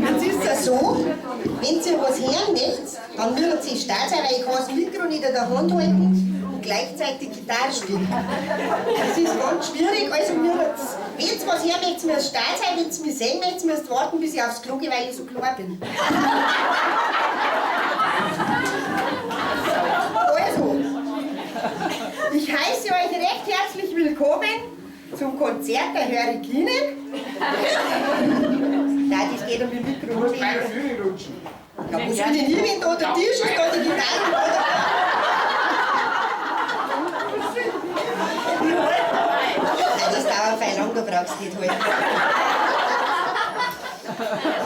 Jetzt ist es so, wenn ihr was hören möchtet, dann müsst ihr stark sein, weil ich kann das Mikro nicht in der Hand halten und gleichzeitig Gitarre spielen. Das ist ganz schwierig, also wenn ihr was hören möchtet, müsst ihr stark sein, wenn ihr mich sehen möchtet, müsst ihr warten, bis ich aufs Klo gehe, weil ich so klar bin. Also, ich heiße euch recht herzlich willkommen zum Konzert der Hurrikinen. Nein, das geht um die Mikro. Du musst bei der Führe rutschen. Ja, wo soll ich denn hin, wenn da der Tisch ist, da die Gitarre und da der. Nein, das dauert fein lang, da brauchst du nicht halten.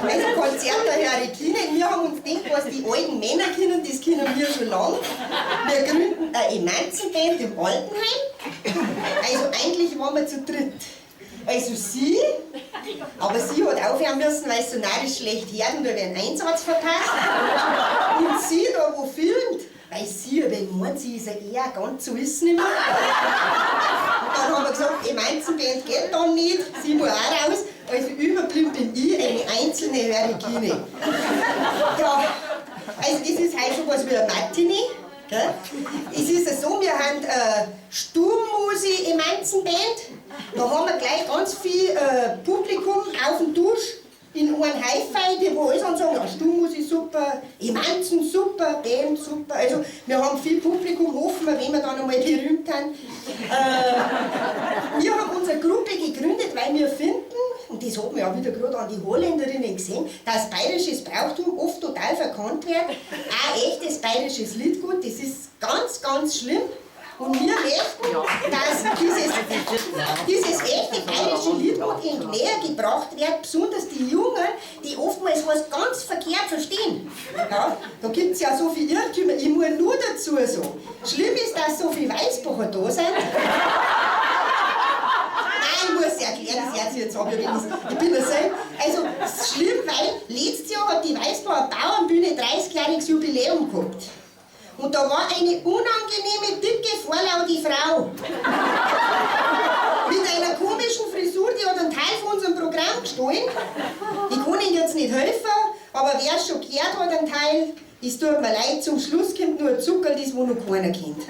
Also Konzert der Hurrikinen, wir haben uns gedacht, was die alten Männer können, das können wir schon lange. Wir gründen eine Emanzenband im Altenheim. Also eigentlich waren wir zu dritt. Also sie, aber sie hat aufhören müssen, weil sie so narrisch schlecht hört und einen Einsatz verpasst. Und sie da, wo filmt, weil sie, wenn meint, sie ist ja eher ganz so ist nicht mehr. Und dann haben wir gesagt, Emanzenband geht dann nicht, sie muss auch raus. Also überblieben bin ich eine einzelne Hurrikine. Ja, also das ist halt sowas wie eine Matinee. Gell? Es ist ja so, wir haben Sturmmusi Emanzenband. Da haben wir gleich ganz viel Publikum auf dem Dusch in einem Hi-Fi, die wo alles sagen, ja, Sturmmusi super, Emanzen super, Band super. Also wir haben viel Publikum, hoffen wir, wenn wir dann einmal berühmt sind. Wir haben unsere Gruppe gegründet, weil wir finden, und das hat man ja wieder gerade an die Holländerinnen gesehen, dass bayerisches Brauchtum oft total verkannt wird. Auch echtes bayerisches Liedgut, das ist ganz, ganz schlimm. Und wir möchten, dass dieses echte bayerische Liedgut in näher gebracht wird, besonders die Jungen, die oftmals was ganz verkehrt verstehen. Ja, da gibt's ja so viele Irrtümer, ich muss nur dazu sagen. Schlimm ist, dass so viele Weißbacher da sind. Nein, ich muss es erklären, das hört sich jetzt ab, ich bin das selber. Also, es ist schlimm, weil letztes Jahr hat die Weißbacher Bauernbühne 30-jähriges Jubiläum gehabt. Und da war eine unangenehme, dicke, vorlaute Frau. Mit einer komischen Frisur, die hat einen Teil von unserem Programm gestohlen. Ich kann Ihnen jetzt nicht helfen, aber wer es schon gehört hat, einen Teil, es tut mir leid, zum Schluss kommt nur ein Zuckerl, das wo noch keiner kennt.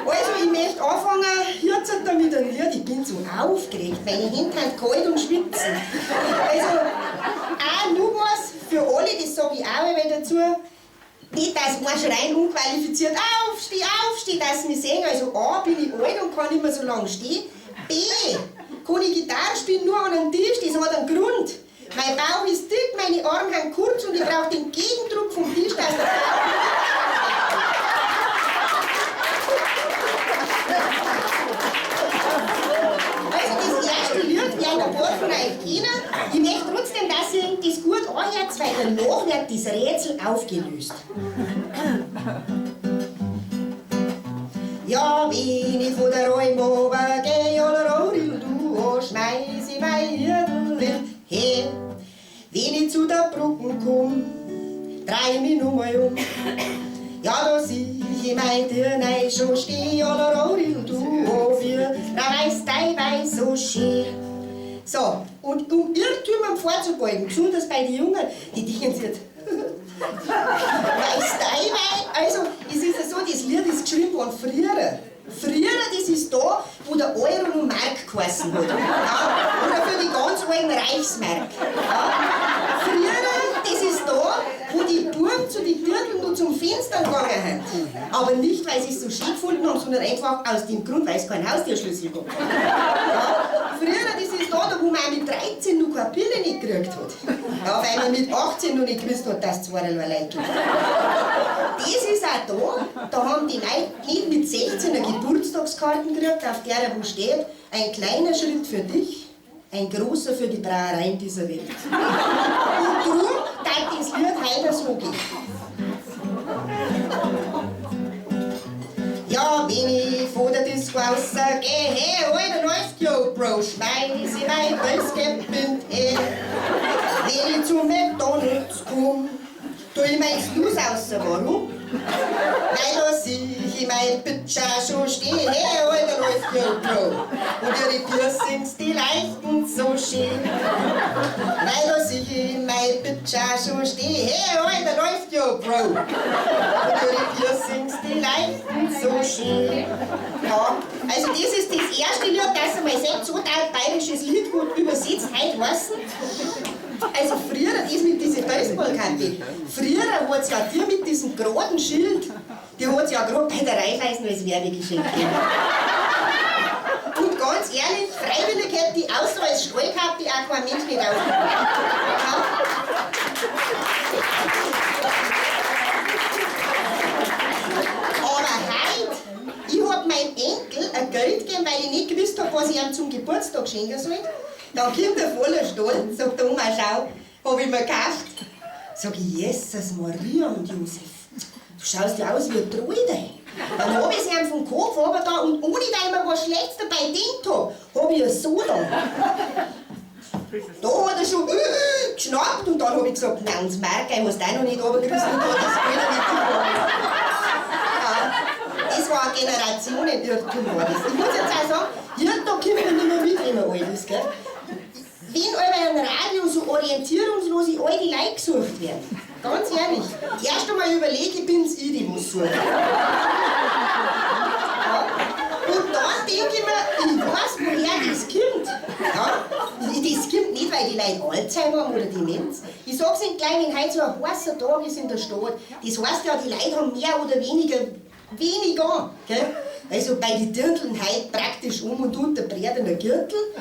Also, ich möchte anfangen, jetzt da mit einem Lied, ich bin so aufgeregt, meine Hände sind kalt und schwitzen. Also, auch nur was für alle, das sag ich auch einmal dazu, nicht, dass ein Schrein unqualifiziert, aufsteh, aufsteh, dass sie mich sehen. Also A, bin ich alt und kann nicht mehr so lange stehen. B, kann ich Gitarre spielen nur an einem Tisch, das hat einen Grund. Mein Bauch ist dick, meine Arme sind kurz und ich brauche den Gegendruck vom Tisch, dass der Bauch. Also das erste Lied werden ein paar von euch kennen. Ich möchte trotzdem, dass ihr das gut anhört, weil danach wird das Rätsel aufgelöst. Ja, wenn ich von der Alm runtergeh, du, oh, schmeiß ich mein Hirtel her. Wenn ich zu der Brücke komm, dreh ich mich noch mal um. Ja, da sieh ich mein Dirnei schon steh, du, oh, wie, da weiß dein Weiß so schön. So, und um Irrtümern vorzubeugen, besonders bei den Jungen, die denken sich jetzt, weiß dein Wein, also es ist ja so, das Lied ist geschrieben worden früher. Früher, das ist da, wo der Euro noch Mark geheißen hat. Ja, oder für die ganz alten Reichsmark. Ja. Früher, das ist da, wo die Buben zu den Dirndln noch zum Fenster gegangen sind. Aber nicht, weil sie es so schön gefunden haben, sondern einfach aus dem Grund, weil es keinen Haustürschlüssel gab. Ja. Früher, das ist da, wo man mit 13 noch keine Pille nicht gekriegt hat. Ja, weil man mit 18 noch nicht gewusst hat, dass es zweierlei Leute gibt. Das ist auch da, da haben die Leute nicht mit 16 eine Geburtstagskarten gekriegt, auf der wo steht, ein kleiner Schritt für dich, ein großer für die Brauereien dieser Welt. Und darum darf das Lied heute so gehen. Ja, wenn ich von der Disco rausgehe, hey, alter läuft, yo, Bro, schmeiß ich mein Basecap in die. Wenn ich zu McDonalds komm, tu ich mein Snus raus, warum? Weil da sieh ich mein Pitscher schon stehen, hey, alter läuft ja Bro. Und ihre Piercings, die leichten so schön. Weil da sieh ich mein Pitscher schon stehen, hey, alter läuft ja Bro. Und ihre Piercings, die leichten so schön. Ja, also das ist das erste Lied, das einmal seht, so ein bayerisches Lied gut übersetzt heute heißen. Also früher, das mit dieser Baseballkappe, früher hat's ja die mit diesem geraden Schild, die hat's ja gerade bei der Raiffeisen als Werbegeschenk gegeben. Und ganz ehrlich, freiwillig hätte die außer als Stallkappe auch kein Mensch nicht aufgenommen. Ja. Aber heute, ich hab meinem Enkel ein Geld gegeben, weil ich nicht gewusst hab, was ich ihm zum Geburtstag schenken soll. Dann kommt er voller Stolz, sagt der Oma, schau, hab ich mir gekauft. Sag ich, Jesus, Maria und Josef, du schaust ja aus wie ein Treude. Dann hab ich's ihm vom Kopf runter da und ohne dass ich mir was Schlechtes dabei gedacht hab, hab ich es so da. Da hat er schon geschnappt und dann hab ich gesagt, nein, das Marke, hast du auch noch nicht runtergerissen und hat das Geld nicht genommen. Ja, das war ein Generationenirrtum, war das. Ich muss jetzt auch sagen, hier, da kommt man nicht mehr mit, wenn man alt ist, gell? Wenn aber im Radio so orientierungslose alte Leute gesucht werden, ganz ehrlich, erst einmal überlege ich, bin's ich, die was sucht. Ja. Und dann denke ich mir, ich weiß, woher das kommt. Ja? Das kommt nicht, weil die Leute Alzheimer haben oder Demenz. Ich sag's Ihnen gleich, wenn heute so ein heißer Tag ist in der Stadt, das heißt ja, die Leute haben mehr oder weniger wenig an. Gell? Also bei den Dirndln heute praktisch um und unter breiter Gürtel.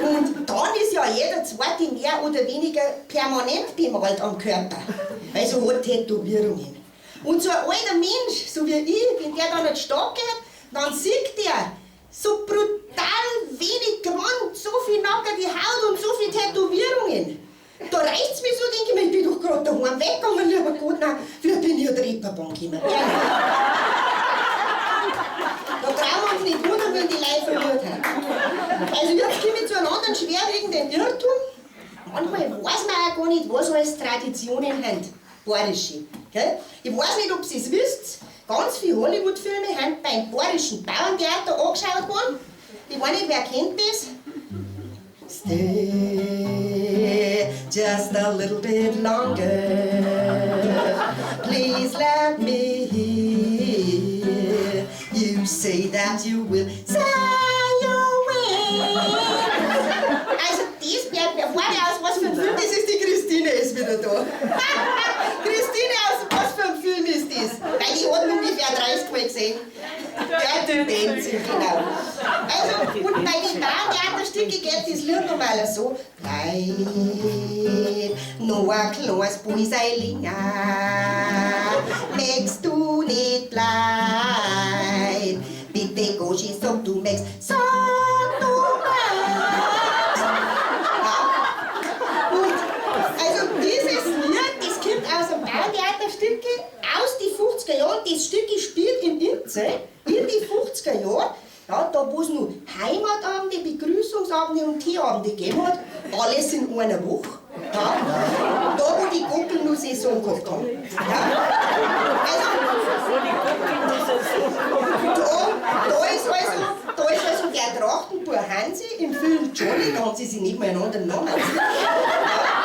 Und dann ist ja jeder zweite mehr oder weniger permanent bemalt am Körper. Also hat Tätowierungen. Und so ein alter Mensch, so wie ich, wenn der dann in die Stadt geht, dann sieht der so brutal wenig Grund, so viel nackerte Haut und so viele Tätowierungen. Da reicht's mir so, denke ich mir, ich bin doch gerade daheim weggegangen, lieber Gott, nein, wie bin ich an der Reeperbahn gekommen? Da trauen wir uns nicht wundern, wenn die Leute verwirrt haben. Also jetzt komme ich zu einem anderen schwerwiegenden Irrtum. Manchmal weiß man auch gar nicht, was alles Traditionen sind. Bayerische. Gell? Ich weiß nicht, ob Sie es wisst, ganz viele Hollywood-Filme sind beim Bayerischen Bauerntheater angeschaut worden. Ich weiß nicht, wer kennt das? Stay just a little bit longer. Please let me hear you say that you will say you will. Also das bleibt mir vorne aus, was für ein Film das ist, die Christine ist wieder da. Christine, aus was für ein Film ist das? Weil die hat ungefähr 30 Mal gesehen. Dirty Dancing, genau. Also, und bei den Bauerntheaterstücken geht das Lied normal so. Bleib noch ein kleines bisschen länger, möchtest du nicht bleib? Bitte Goschi, sag du möchtest, sag du möchtest. Ja. Und also dieses Lied, das kommt aus einem Bauerntheaterstücke aus die 50er Jahren. Das Stück spielt in Inzell in die 50er Jahren. Ja, da wo es noch Heimatabende, Begrüßungsabende und Teeabende gegeben hat, alles in einer Woche. Ja, da wo die Gockel noch Saison gehabt haben. Ja, also, da ist also der Trachtenbub Hansi im Film Johnny, da haben sie sich nicht mal einen anderen Namen ausgedacht.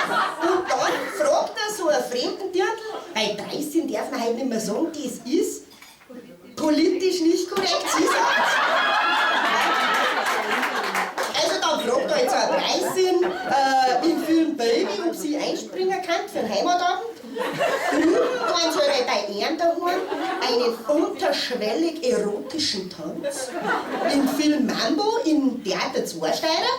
Ja, und dann fragt er so einen fremden Dirndl, weil 13 darf man halt nicht mehr sagen, das ist politisch nicht korrekt, sie sagt. Also dann fragt er jetzt eine 13 im Film Baby, ob sie einspringen kann für den Heimatabend. Drüben waren sie halt bei ihm daheim einen unterschwellig erotischen Tanz. Im Film Mambo im Theater Zweisteirer.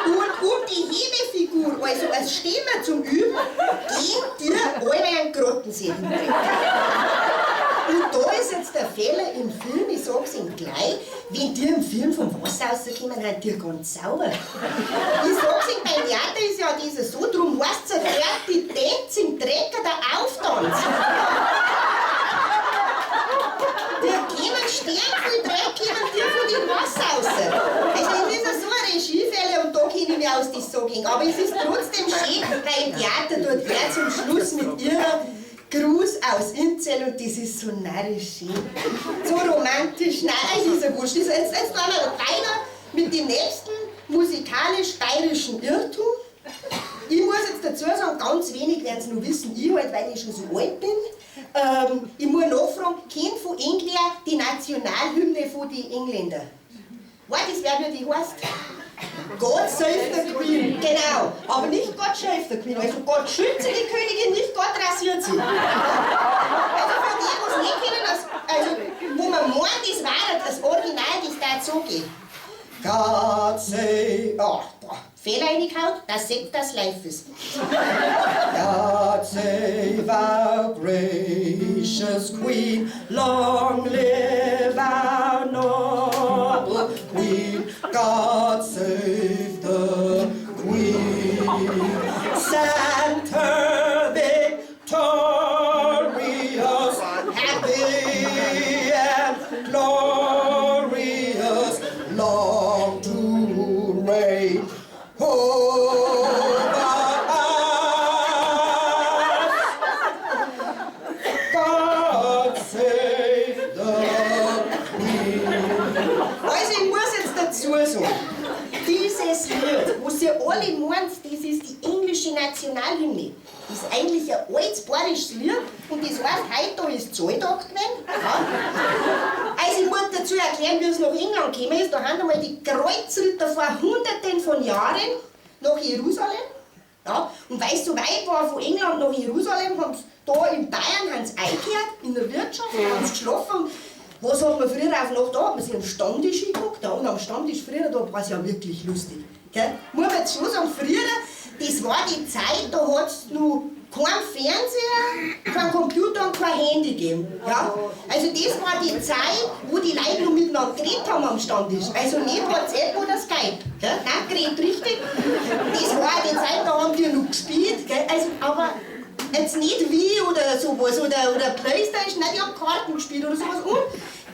Und um die Hebefigur, also als Stimme zum Üben, gehen die alle einen Grottensee hinkriegen. Und da ist jetzt der Fehler im Film, ich sag's Ihnen gleich, wenn die im Film vom Wasser rauskommen, sind die ganz sauber. Ich sag's Ihnen, beim Theater ist ja dieses so, drum heißt's ja Dirty Dancing, Drecker, der Auftanz. Die kommen sternviel Dreck, kommen die von dem Wasser raus. Also es ist ja so ein Regiefehler und da kenne ich mich aus, das sag ich. Aber es ist trotzdem schön, weil im Theater tut er zum Schluss mit ihrer Gruß aus Inzell und das ist so narrisch schön. So romantisch. Nein, es ist ja wurscht. Jetzt tun wir weiter mit dem nächsten musikalisch-bayerischen Irrtum. Ich muss jetzt dazu sagen, ganz wenig werden es noch wissen, ich halt, weil ich schon so alt bin. Ich muss nachfragen, kennt von England die Nationalhymne von den Engländern? Weißt du, wer wie die heißt? God save the Queen, genau. Aber nicht God shave the Queen, also Gott schütze die Königin, nicht Gott rasiert sie. Also für die, die es nicht kennen, also wo man meint, das war das Original, das da so geht. God save, oh, boah, Fehler reingehauen, das sagt das live ist. God save our gracious Queen, long live our noble Queen. God save the Queen. Send her victorious, happy and glorious, long to reign over us. God save the Queen. Also ich muss jetzt dazu sagen, dieses Lied, was ihr alle meint, das ist die englische Nationalhymne. Das ist eigentlich ein altes bayerisches Lied und das heißt, heute ist Zahltag gewesen. Ja. Also ich muss dazu erklären, wie es nach England gekommen ist. Da haben einmal die Kreuzritter vor Hunderten von Jahren nach Jerusalem. Ja, und weil es so weit war von England nach Jerusalem, haben sie da in Bayern haben sie eingekehrt, in der Wirtschaft, haben sie geschlafen. Und was hat man früher auf Nacht da? Hat man sich am Stammtisch hingeguckt. Ja, und am Stammtisch früher, da war es ja wirklich lustig. Gell? Muss man jetzt schon sagen, früher, das war die Zeit, da hat es noch kein Fernseher, kein Computer und kein Handy gegeben. Ja? Also das war die Zeit, wo die Leute noch miteinander geredet haben am Stammtisch. Also nicht WhatsApp oder Skype. Gell? Nein, geredet richtig. Das war die Zeit, da haben die noch gespielt. Gell? Also, aber jetzt nicht Wii oder sowas oder Playstation, nein, die haben Karten gespielt oder sowas. Und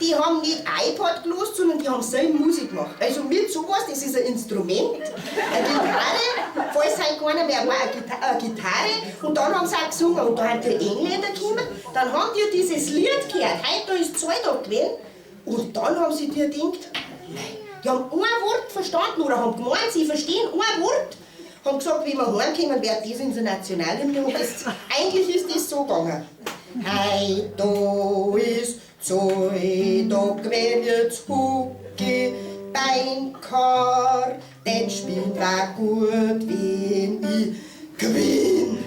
die haben nicht iPod gelost, sondern die haben selber Musik gemacht. Also mit sowas, das ist ein Instrument, eine Gitarre, falls halt keiner mehr war, eine Gitarre. Und dann haben sie auch gesungen. Und da sind die Engländer gekommen, dann haben die dieses Lied gehört, heute ist Zahltag gewesen. Und dann haben sie dir gedacht, nein, die haben ein Wort verstanden oder haben gemeint, sie verstehen ein Wort. Haben gesagt, wie wir heimkommen, wird das unsere Nationalhymne. Und das, eigentlich ist das so gegangen. Heute ist Zahltag, wenn jetzt huck ich beim Chor, den spielt war gut, wenn ich gewinn.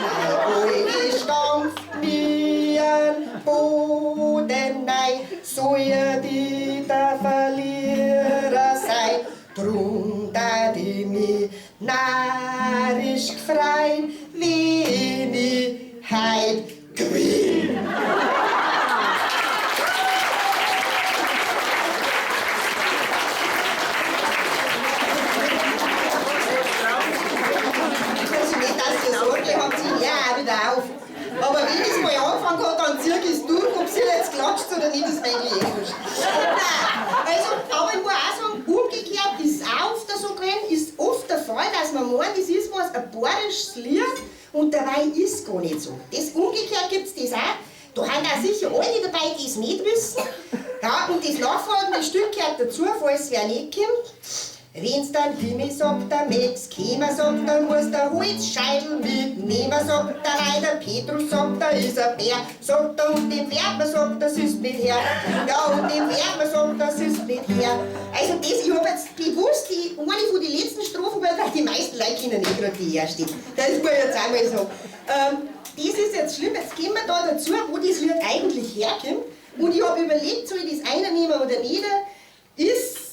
Mei Alte stampft mir Boden nein, soll die der Verlierer sein. Drum dat ich mich narrisch freuen, wenn ich heut gewinn. Also nicht, dass ihr Sorge habt, ich hör auch wieder auf. Aber wenn ich mal angefangen habe, dann zieh ich es durch, ob sie jetzt klatscht oder nicht, ist mir eigentlich eh wurscht. Nein, also, aber ich muss auch sagen, umgekehrt ist es auch oft so gewesen, ist oft der Fall, dass man meint, das ist was, ein bayerisches Lied und dabei ist es gar nicht so. Das umgekehrt gibt es das auch. Da haben auch sicher alle dabei, die es nicht wissen. Ja, und das nachfolgende Stück gehört dazu, falls wer nicht kommt. Wenn's dann Himmel sagt, der Max kämer, sagt, dann muss der Holzscheitel mitnehmen, sagt der Leider Petrus, sagt, da ist ein Bär, sagt er, und dem Wärmer sagt, das ist nicht her. Ja, und dem Wärmer sagt, das ist nicht her. Also das, ich hab jetzt bewusst die, eine von den letzten Strophen gehört, weil die meisten Leute kennen nicht gerade die erste. Das muss ich jetzt einmal sagen. Das ist jetzt schlimm, jetzt gehen wir da dazu, wo das Lied eigentlich herkommt. Und ich hab überlegt, soll ich das einnehmen oder nicht? Ist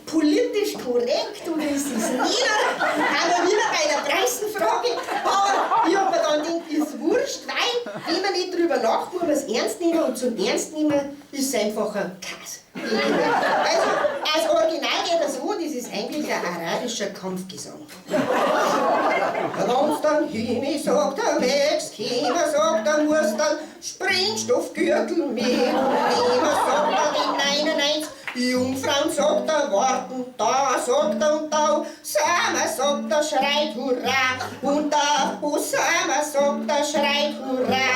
politisch korrekt oder ist es nicht? Haben wir wieder bei der Preisenfrage. Aber ich hab mir dann gedacht, ist wurscht, weil wenn man nicht drüber lacht, muss man es ernst nehmen und zum Ernst nehmen ist es einfach ein Kass. Also, als Original geht das so, das ist ist eigentlich ein arabischer Kampfgesang. Wenn's dann hini, sagt er, wächst, kima, sagt er, muss dann Sprengstoffgürtel mit nehmen, sagt er, die 99 Jungfrauen, sagt er, warten da, sagt er, und da, Sama, sagt er, schreit Hurra, und da, Osama, sagt er, schreit Hurra.